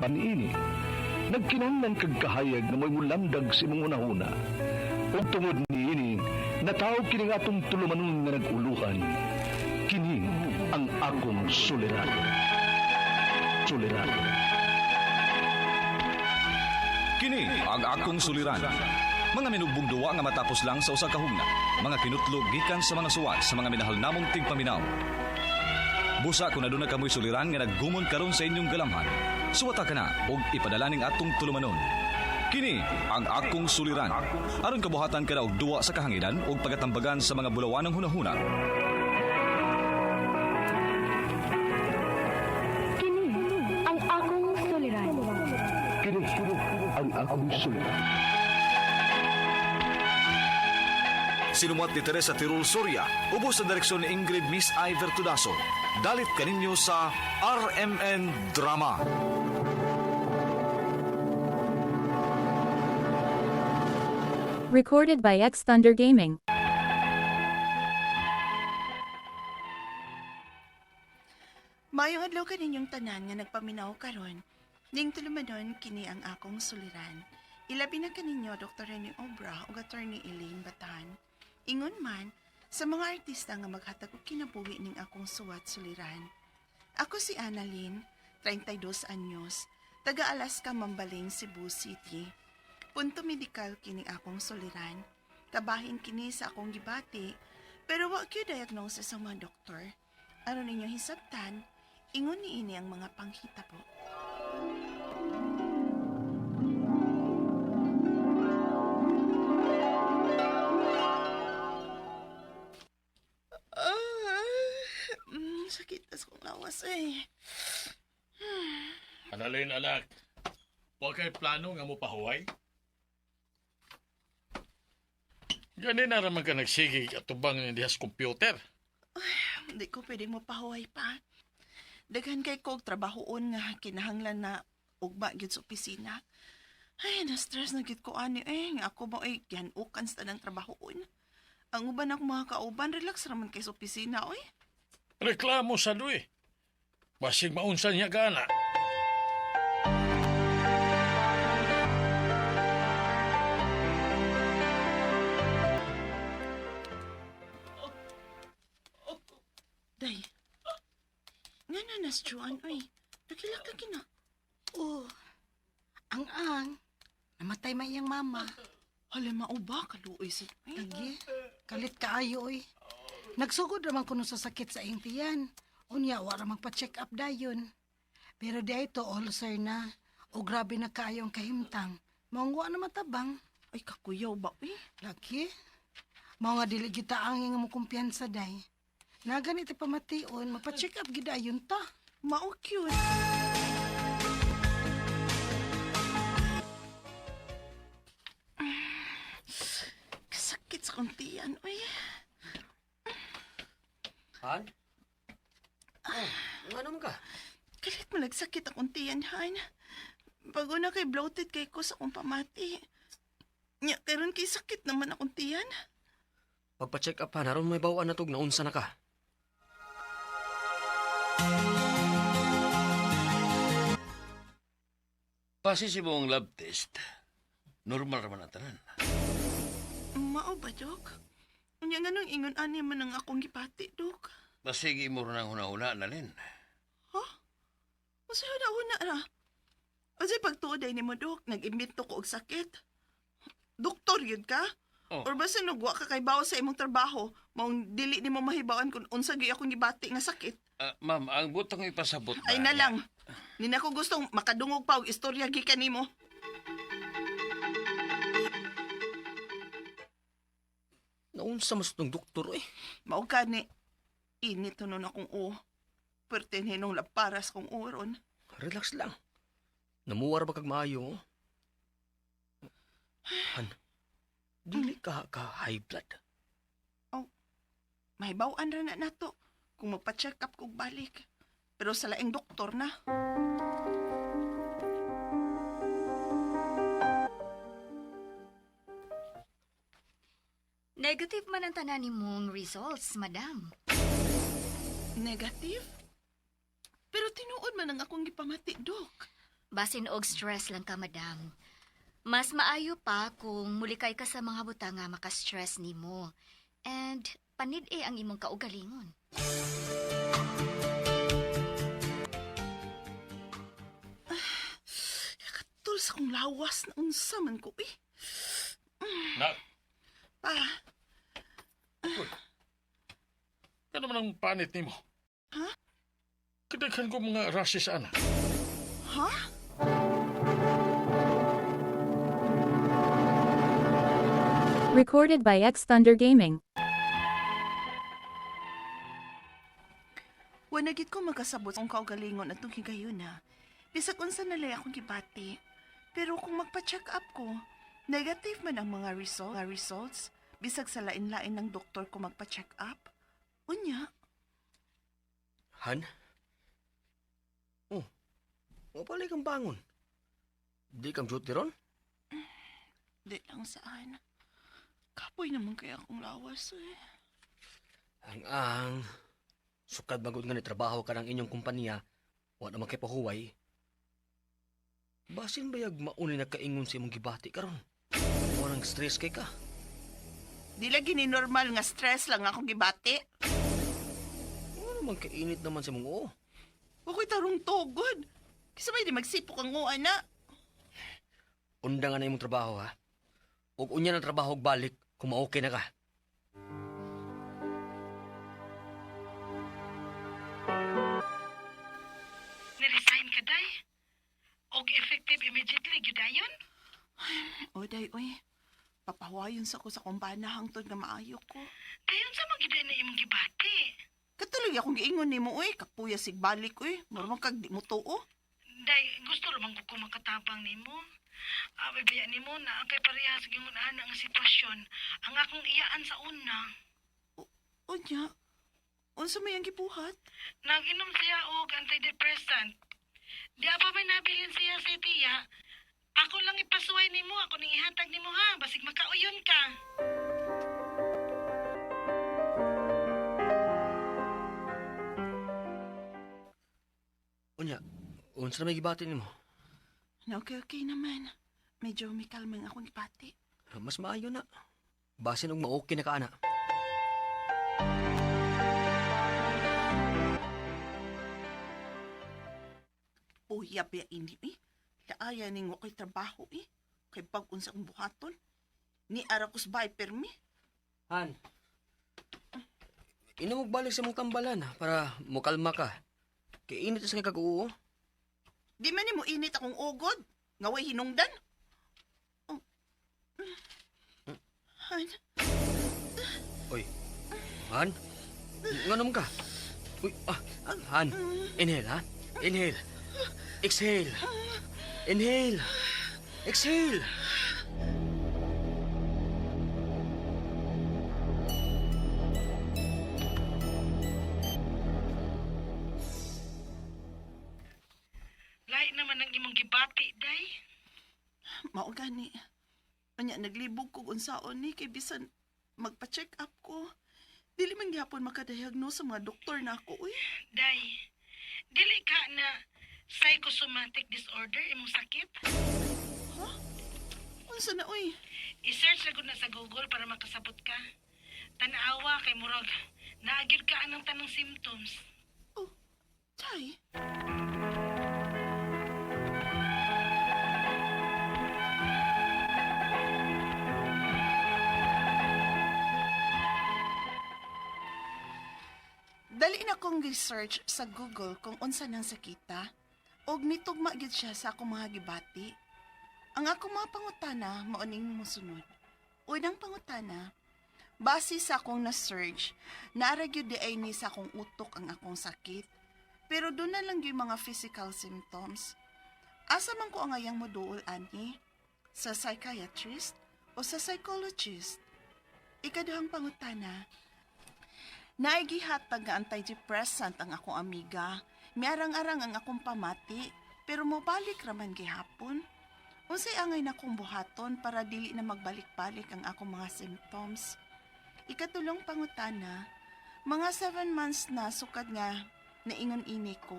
niini, nagkinahanglan kag kahayag nga mo'y mulamdag sa imong hunahuna. Ug tungod niini, natawo kini nga atong tulumanon nga nag-uluhan. Kini ang akong suliran. Suliran. Kini ang akong suliran. Mga minugbong duwa nga matapos lang sa usa ka hugna. Mga kinutlog gikan sa mga suwat sa mga minahal namong tigpaminaw. Busa kung aduna kamoy suliran nga naggumon karon sa inyong galamhan. Suwata ka na og ipadala ning atong tulumanon. Kini ang akong suliran. Aron kabuhatan ka na og duwa sa kahanginan ug pagatambagan sa mga bulawanang hunahuna. Kini ang akong suliran. Kini ang akong suliran. Sinumuat ni Teresa Tirul Soria, ubos sa direksyon ni Ingrid Miss I. Vertudaso. Dalit kaninyo sa RMN Drama. Recorded by X Thunder Gaming. Maayong adlaw kaninyong tanan nga nagpaminaw karon. Ning tulumanon kini ang akong suliran. Ilabi na kaninyo Dr. Rene Obra ug Attorney Elaine Batan. Ingon man sa mga artista nga maghatag og kinabuhi ning akong suwat suliran. Ako si Annalyn, 32 anyos, taga Alaska, Mambaling, Cebu City. Punto medikal kini akong suliran. Kabahin kini sa akong gibati, pero wa gyud diagnosis ang mga doktor. Aron ninyo hisabtan, ingon niini ang mga panghitabo. Ah, sakit tas kong lawas eh. Analin, anak. Huwag kay plano nga mo pahuway. Gani na raman ka nagsigig at tubang ni dihas computer. Hindi ko pwede mo pahuway pa. Daghan kay kog trabahoon nga kinahanglan na ugma gyud sa opisina. Ay, na-stress na gyud ko ani eh. Nga ako mo ay gihanukan sa tanang trabahoon. Ang uban akong mga kauban, relax raman kay sa opisina, oy. Reklamo sa duwi. Basig maunsa niya ka, anak. Day. Nga na nas-Juan, oy. Nagilak ka kina. Oh, ang. Namatay man iyang mama. Hala, mao ba? Kaluoy sa... Ay, Lagi, kalit kaayo oy. Nagsugod raman kuno sa sakit sa iyang tiyan. Unya, wa ra magpa-check up dayon. Pero di ito ulcer na. O grabe na kaayo ang kahimtang. Mao nga na matabang. Ay, kakuyaw ba, oy? Lagi, mao nga dili kita ang nga mo kumpiyansa day. Na ganito pamation, magpa-check up gid ayon ta. Mao cute. Kasakit sa kong tiyan, oy. Han? Oh, ano man ka? Kalit mo nagsakit akong tiyan, Han. Bago na kay bloated kay ko sa akong pamati. Nya, karon kay sakit naman akong tiyan. Pagpa-check up han, aron may bawaan na tog naunsa na ka. Pasi si mong lab test. Normal raman ang tanan. Mao ba, Dok? Unya nga nung ingon ani man ang akong gipati, Dok. Basig imo rin ang huna-huna na rin. Ha? Usa huna-huna ra. Usa pagtuod ay nimo, Dok, nag-imbento ko og sakit. Doktor yun ka? Oh. Or basta nugwa ka kay bawo sa imong trabaho, maong dili nimo mahibawan kung unsa gyud akong gibati nga sakit. Ah, ma'am, ang butang ipasabot na. Ay na lang. Ni na ko gustong makadungog pa og istorya gikan nimo. Naunsa mas tong doktor eh. Mao gani. Init to nun akong uo. Pertin hinong laparas kong uron. Relax lang. Namuwar ba kag maayo? Oh? Han, dili ka ka high blood. Mahibaw-an ra na nato kung magpa-check up kog balik. Pero sa laing doktor na. Negative man ang tanan nimong results, madam. Negative? Pero tinuod man ang akong gipamati, Dok. Basin og stress lang ka, madam. Mas maayo pa kung mulikay ka sa mga butang nga maka-stress nimo. And panid-e ang imong kaugalingon. Katul sa kong lawas na unsa man ko eh. Na, Pa, kano man ang panit nimo? Ha? Kadaghan ko mga rashes, ana. Ha? Recorded by X Thunder Gaming. Wa na gid ko makasabot ang kaugalingon atong higayuna. Bisag unsa na lay akong gibati. Pero kung magpa-check up ko, negative man ang mga results. Bisag sa lain-lain ng doktor ko magpa-check up. Unya, Han? Oh, wa pala kang bangon. Di kang duty ron? di lang saan. Kapoy naman kaya akong lawas eh. Ang ang. Sukad magod nga ni trabaho ka ng inyong kumpanya, wa naman kay pahuway. Basin bayag mauni nagkaingon sa imong gibati karon. Warang stress kay ka. Di lagi ni normal nga stress lang akong gibati. Wala naman kainit naman sa imong oo. Wa ko'y tarong tugod. Kisa may di magsipok ang uan na. Unda nga na imong trabaho ha. Ug unya ng trabaho og balik kung ma-okay na ka. Ni-resign ka, day? Og effective immediately, gyud dayon? O day, oy. Papawayon sa ko sa kumbana hangtod nga maayo ko. Dayon sa magyud na imong gibati. Katuloy akong giingon nimo oy, kapuya sig balik oy. Murag kag di mo tuo. Day, gusto ra man ko makatabang nimo. Abay baya nimo na ang kay parehas gyud ana nga sitwasyon. Ang akong iyaan sa una. Unya, unsa may ang gibuhat? Nag-inom siya og antidepressant. Di pa may nabilin siya sa tiya. Ako lang ipasuway nimo, ako ning ihatag nimo ha, basig makauyon ka. Unya, unsa na may gibati nimo? Na okay, okay naman. Medyo may kalmang akong gibati. Mas maayo na. Basin og ma-okay na ka ana. Puya ba ini eh. Kaaya ning wa ko'y trabaho eh. Kay bag-on sa akong buhaton. Ni ara ko sa bahay permi. Han. Inom og balik sa imong tambalan ha, para mokalma ka. Kay init sa kag oo. Di man nimo init akong ugod. Nga way hinungdan. Oh. Han, Oy. Han? Nganom ka? Uy, ah, Han. Inhale, ha? Inhale. Exhale. Inhale. Exhale. Lahi naman ang imong gibati, day. mao gani. Unya naglibog kog unsaon ni kay bisan magpa-check up ko. Dili man gihapon makadiagnose sa mga doktor na ako uy. Day, dili ka na psychosomatic disorder imong sakit? Unsa na uy? I-search na gud na sa Google para makasabot ka. Tanawa kay murag naagid ka anang tanang symptoms. Oh, Chay. Dali na kong research sa Google kung unsa nang sakita og nitugma gyud siya sa akong mga gibati. Ang akong mga pangutana mao ning mosunod. Unang pangutana, base sa akong na-search, naara gyud di ay ni sa akong utok ang akong sakit. Pero doon na lang yung mga physical symptoms. Asa man ko ang ayang moduol ani? Sa psychiatrist o sa psychologist? Ikaduhang pangutana, naigihatag nga antidepressant ang akong amiga. Miarang-arang ang akong pamati, pero mobalik raman gihapon. Unsay angay na kong buhaton para dili na magbalik-balik ang akong mga symptoms. Ikatulong pangutana, mga 7 months na sukad nga naingon ini ko.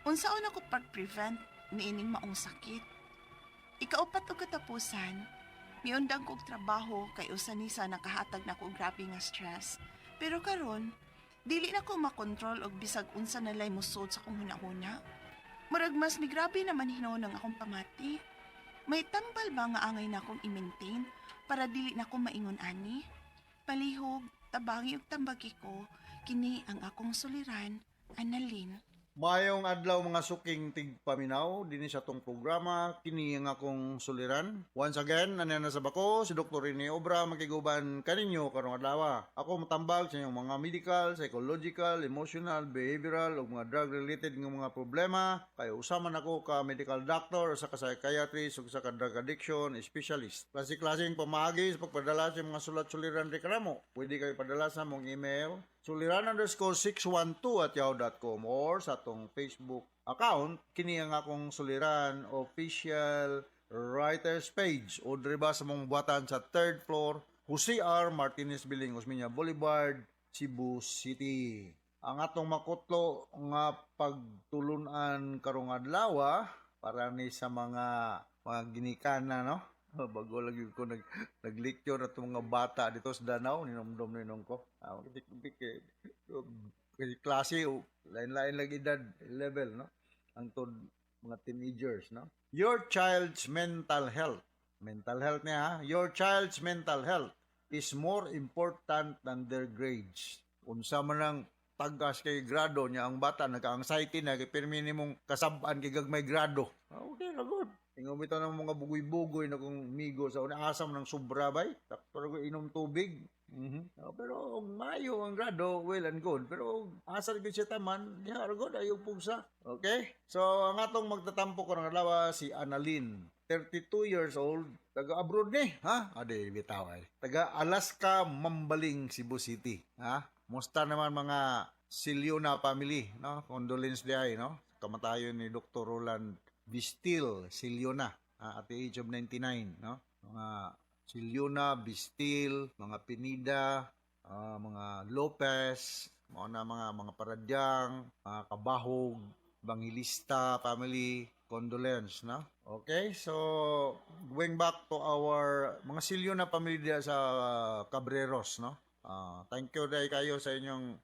Unsaon ako pag-prevent niining maong sakit. Ikaupat og katapusan, miundang kog trabaho kay usa ni sa nakahatag nako og grabe nga stress. Pero karon, dili na ko makontrol og bisag unsa na lay mosud sa akong hunahuna. Murag mas migrabe naman hinuon ang akong pamati. May tambal ba nga angay na akong i-maintain para dili na ko maingon ani? Palihog, tabangi ug tambagi ko, kini ang akong suliran, Annalyn. Mayong adlaw, mga suking tigpaminaw dinhi sa atong programa, kini ang akong suliran. Once again, naniya na sa bako si Dr. Rene Obra, makiguban kaninyo karong adlaw. Ako matambag sa inyong mga medical, psychological, emotional, behavioral ug mga drug related nga mga problema kay usa man ako ka medical doctor, usa ka psychiatrist ug usa ka drug addiction specialist. Klase-klaseng pamaagi sa pagpadala sa mga sulat suliran reklamo. Pwede kayo padala sa among email suliran_612@yahoo.com or sa atong Facebook account, kini ang akong suliran official writers page, o diri ba sa mong buhatan sa third floor, Jose R. Martinez Building, Osmeña Boulevard, Cebu City. Ang atong makutlo nga pagtulunan karong adlaw para ni sa mga ginikana, no? Bago lagi ko nag-lecture at mga bata dito sa Danao, ninomdom ninong ko. Ah, kasi klase, oh, lain-lain lagi edad level, no? Ang tod mga teenagers, no? Your child's mental health. Mental health niya, ha? Your child's mental health is more important than their grades. Unsa man ang tagas kay grado niya, ang bata nagka-anxiety na kay pirmi nimong kasab-an kay gagmay grado. Ah, okay ra good. Ingon bitaw ng mga bugoy-bugoy na kung migo sa una asam ng sobra bay. Pero kung inom tubig. Oh, pero og maayo ang grado, well and good. Pero og asa gyud siya taman, diha ra good ayo pugsa. Okay? So ang atong magtatampo karong adlaw si Annalyn, 32 years old, taga abroad ni, ha? Ade bitaw ay. Taga Alaska, Mambaling, Cebu City, ha? Musta naman mga Siliona family, no? Condolence diay, no? Kamatayon ni Dr. Roland Bistil Siliona, ah, at the age of 99, no? Mga Siliona, Bistil, mga Pinida, ah, mga Lopez, mga na mga Paradyang, mga Kabahog, Bangilista family, condolence, no? Okay, so going back to our mga Siliona family diya sa Cabreros, no? Ah, thank you dahil kayo sa inyong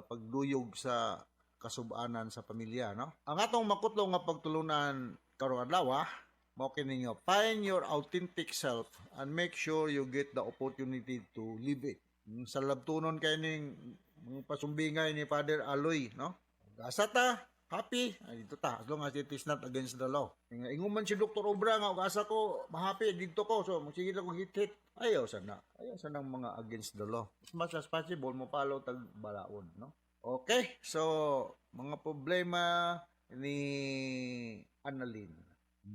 pagduyog sa kasubanan sa pamilya, no? Ang atong makutlo nga pagtulunan karong adlaw, mao kini nga find your authentic self and make sure you get the opportunity to live it. Sa labtunon kay ning mga pasumbingay ni Father Aloy, no? Asa ta, happy, ay dito ta, as long as it is not against the law. Nga ingon man si Dr. Obra nga og asa ko mahappy didto ko, so sige lang kog hit-hit. Ayaw sana. Ayaw sana ng mga against the law. As much as possible, mo follow tag balaod, no? Okay, so mga problema ni Annalyn.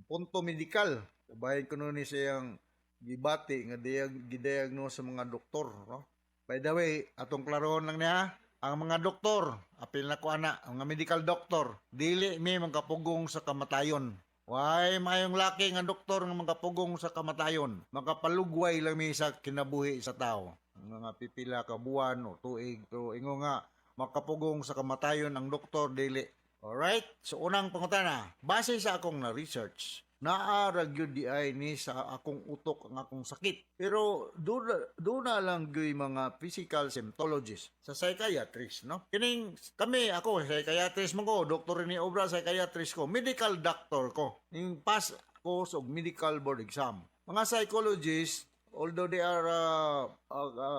Punto medikal, bahin ko ni siyang gibati nga gidiagnose sa mga doktor, no? By the way, atong klarohon lang niya, ang mga doktor, apil na ko ana, ang mga medical doctor, dili mi magkapugong sa kamatayon. Way mayong laki nga doktor nga magkapugong sa kamatayon. Makapalugway lang mi sa kinabuhi sa tao. Mga pipila ka buwan o tuig, pero ingo nga makapugong sa kamatayon ang doktor, dili. Alright? So unang pangutana, base sa akong na research, naa ra gyud di ay ni sa akong utok ang akong sakit. Pero do na lang gyud mga physical symptologists sa psychiatrist, no? Kining kami, ako psychiatrist mo ko, Dr. Rene Obra, psychiatrist ko, medical doctor ko. Ning pass ko og medical board exam. Mga psychologists, although they are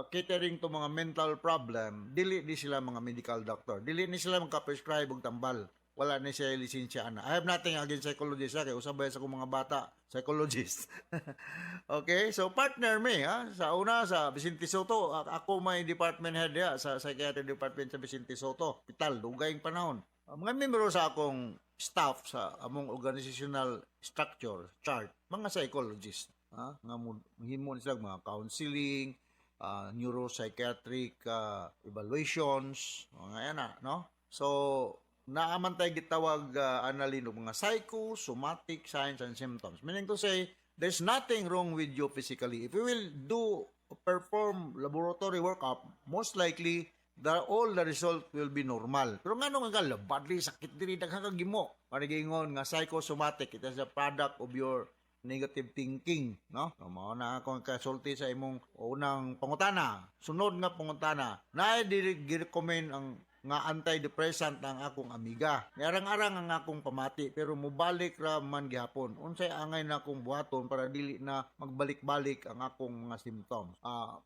catering to mga mental problem, dili ni sila mga medical doctor. Dili ni sila maka-prescribe og tambal. Wala ni siya lisensya ana. I have nothing against psychologists ha, kay usabay sa akong mga bata, psychologist. Okay, so partner me ha sa una sa Vicente Sotto, ako may department head ya sa psychiatry department sa Vicente Sotto, hospital dugayng panahon. Ang mga membro sa akong staff sa among organizational structure chart, mga psychologist ha, nga mo himo ni sila mga counseling, neuropsychiatric evaluations, mga yan na, no? So, naaman tayo gitawag, Annalyn, og mga psychosomatic signs and symptoms. Meaning to say, there's nothing wrong with you physically. If we will do perform laboratory workup, most likely all the result will be normal. Pero ngano nga labadli sakit diri, daghan kag gimo. Panigingon nga psychosomatic, it is a product of your negative thinking, no? So, mao na akong kasulti sa imong unang pangutana. Sunod nga pangutana, naay diri gi-recommend ang nga antidepressant ang akong amiga. Niarang-arang ang akong pamati pero mubalik ra man gihapon. Unsay angay na akong buhaton para dili na magbalik-balik ang akong mga symptoms?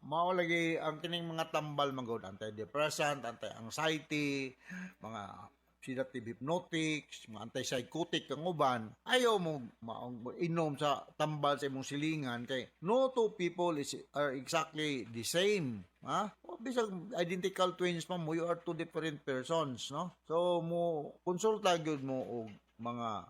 Mao lagi ang kining mga tambal man gud, antidepressant, anti-anxiety, mga sedative hypnotics, mga antipsychotic kang uban, ayaw mo maong inom sa tambal sa imong silingan kay no two people are exactly the same. Ha? O, bisag identical twins man mo, you are two different persons, no? So mo konsulta gyud mo og mga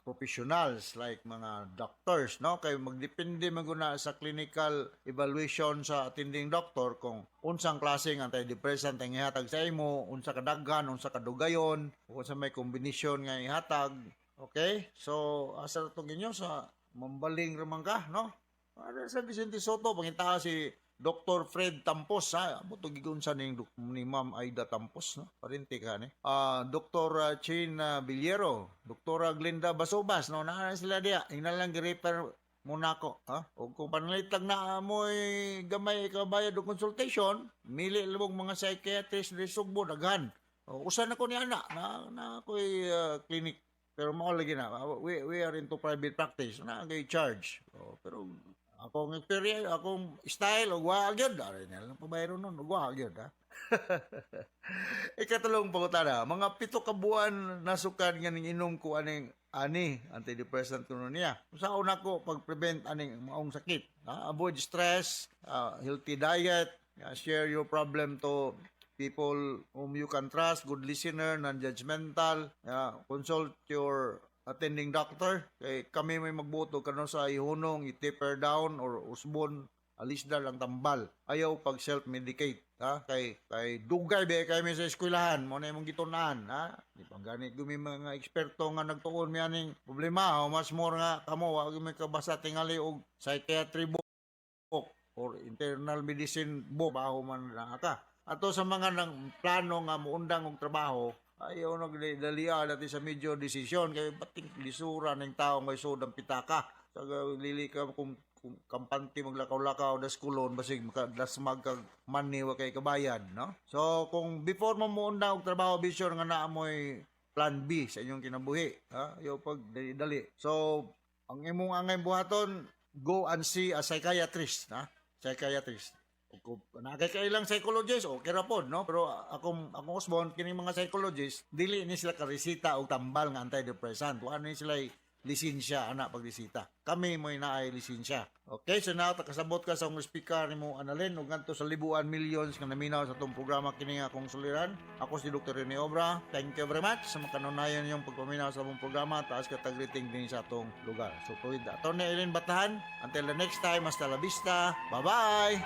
professionals like mga doctors, no, kay magdepende man gud na sa clinical evaluation sa attending doctor kung unsang klase ng antidepressant ang ihatag sa imo, unsa kadaghan, unsa kadugayon, ug unsa may kombinasyon nga ihatag. Okay, so asa to ginyo sa Mambaling raman ka, no? Para sa Vicente Soto, panginta si Dr. Fred Tampos, ha. Amo to gigunsa ni Ma'am Aida Tampos, no? Parente ka ni. Dr. Chin Villero, Dr. Glenda Basobas, no? Naa sila diya. Ingnan lang gi-refer muna ko, ha? O kung panalitag na mo'y gamay kabayad og consultation, mili labog mga psychiatrist diri Sugbo, daghan. O, usa na ko ni ana na na ako'y clinic, pero mao lagi na we are into private practice na kay charge. O, pero akong experience, akong style, og wa gyud ari na lang pabayro nun, og wa gyud, ha. Ikatulong pangutana, mga 7 ka buwan nasukad nga ning inom ko aning ani antidepressant kuno niya. Sa una ko pag-prevent aning maong sakit, ha? Avoid stress, healthy diet, share your problem to people whom you can trust, good listener, non-judgmental, consult your attending doctor. Kay kami may magbuto kano sa ihunong, i-taper down or usbon, alisda lang tambal. Ayaw pag self-medicate, ha? Kay dugay ba kay mi sa eskwelahan, mo na imong gitun-an, ha? Di pa gani gumi mga eksperto nga nagtuon mi aning problema, o mas more nga kamo wa gyud mi kabasa tingali og psychiatry book or internal medicine book, baho man na ka. Ato sa mga nang plano nga muundang og trabaho, ayaw nagdalia dati sa medyo desisyon kay bating lisura ning tao ngay sud ang pitaka. Sa lili ka kung kampante maglakaw-lakaw das kulon, basig makadasmag kag money, wa kay kabayad, no? So kung before mo muundang og trabaho, be sure nga naa mo'y plan B sa inyong kinabuhi, ha? Ayaw pag dali. So ang imong angay buhaton, go and see a psychiatrist, ha? Psychiatrist. Kung nakakailang psychologist, okay ra pod, no? Pero akong usbon, kining mga psychologist, dili ni sila karesita og tambal nga antidepressant. Wa ni sila lisensya ana pagresita. Kami mo'y naay lisensya. Okay, so now kasabot ka sa akong speaker nimo Annalyn ug ngadto sa libuan millions nga naminaw sa atong programa kini nga akong suliran. Ako si Dr. Rene Obra. Thank you very much sa makanunayan niyong pagpaminaw sa among programa. Taas ka tag-greeting din sa atong lugar. So with Attorney Eileen Batahan, until the next time, hasta la vista. Bye-bye!